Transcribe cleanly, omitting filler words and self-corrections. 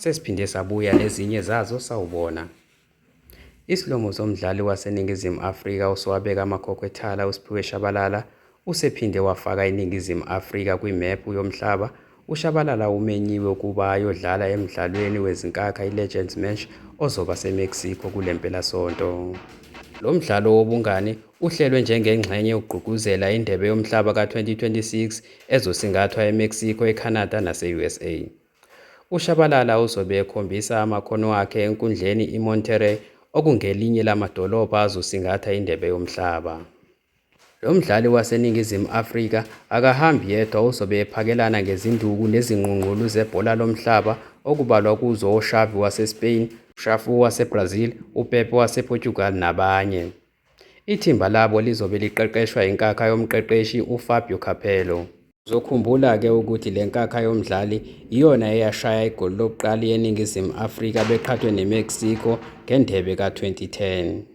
Sesiphinde sabuya nezinye zazo sawubona. Isilomo somdlali waseNingizimu Afrika osowabeka amakhokho ethala uSiphiwe Tshabalala usephinde wafaka iNingizimu Afrika kwimephu yomhlaba. UShabalala umenyiwe ukuba ayodlala emdlalweni wezinkakha iLegends Match ozoba seMexico kule mpelasonto. Lo mdlalo wobungani uhlelwe njengengxenye yokugqugquzela iNdebe yoMhlaba ka-2026 ezosingathwa eMexico, eCanada nase-USA. UShabalala uzobe ekhombisa amakhono akhe enkundleni iMonterrey okungelinye lamadolobha azosingatha iNdebe yoMhlaba. Lo mdlali waseNingizimu Afrika akahambi yedwa uzobe ephakelana ngezinduku nezingqungqulu zebhola lomhlaba okubalwa kuzo oXavi waseSpain, uCafu waseBrazil, uPepe wasePortugal nabanye. Ithimba labo lizobe liqeqeshwa inkakha yomqeqeshi uFabio Capello. Uzokhumbula-ke ukuthi le nkakha yomdlali iyona eyashaya igoli lokuqala eNingizimu Afrika beqhathwe neMexico ngendebe ka-2010.